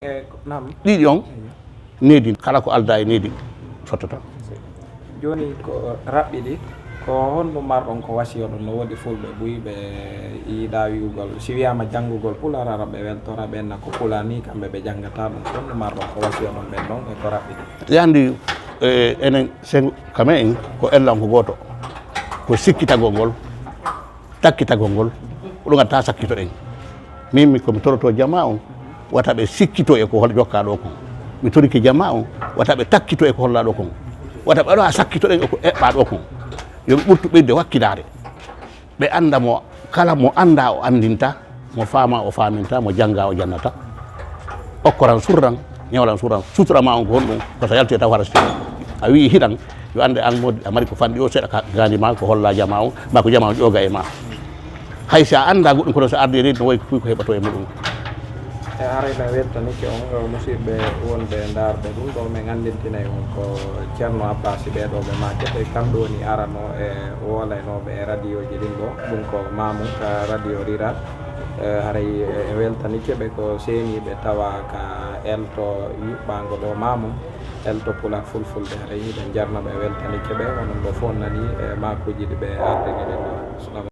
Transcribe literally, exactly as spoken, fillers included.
E, ko, naam. Ɗiɗi on, eyo, needi, kala ko aldaa e needi sottata. Jooni ko raɓɓiɗi, ko honɗum marɗon ko wasiyoɗon? No woodi fulɓe buy ɓe yiɗaa wi'ugol, si wi'aama janngugol Pulaar, hara ɓe weltora, ɓen na ko Pulaar nii, kamɓe ɓe janngata ɗum. Ko honɗum marɗon ko wasiyoɗon ɓen ɗon e ko raɓɓiɗi? Yandi, e, enen sen, kamen en, ko ellan ko gooto, ko sikkitagol ngol, takkitagol ngol, ko ɗum addaa sakkitoɗen. Min, mi, ko mi toroto jamaa on, wata ɓe sikkito e ko hol-, jokkaa ɗoo kon. Mi torike jamaa on, wata ɓe takkito e ko hollaa ɗoo kon. Wata ɓe ɗo a sakkitoɗen e ko eɓɓaa ɗoo kon. Yo ɓe ɓurtu ɓeyde wakkilaare. Ɓe annda mo, kala mo anndaa o anndinta, mo faamaa o faaminta, mo janngaa o jannata. Okkoran surran, ɲawran surran. Sutura maa on ko honɗum? Ko so yalti e taw hara si a wi'i hiɗan, yo annde an mo a mari ko fanɗi o seeɗa ka gaandi maa, ko hollaa jamaa on, maa ko jamaa on ƴooga e maa. Hay si a anndaa goɗɗum, kono so ardii e leydi, no wayi ko fuy ko heɓatoo e muɗum. E haray mi weltanike on, o musidɓe wonɓe ndaarɓe ɗum ɗo, men anndintinay on ko Ceerno Abbaasi ɓee ɗo ɓe maakete, kamɓe woni arano e woolaynooɓe e radiyooji ɗin ɗo. Ɗum ko Maamu ka Radio Rural. E haray e weltanike ɓe ko seeniiɓe tawa ka elto yuɓɓaango ɗo Maamu, elto Pulaar Fulfulde. Haray hiɗen jarna ɓe, weltanike ɓe, onon ɗo fof nani e maakuuji ɗi ɓe ardini ɗen ɗo. Salamu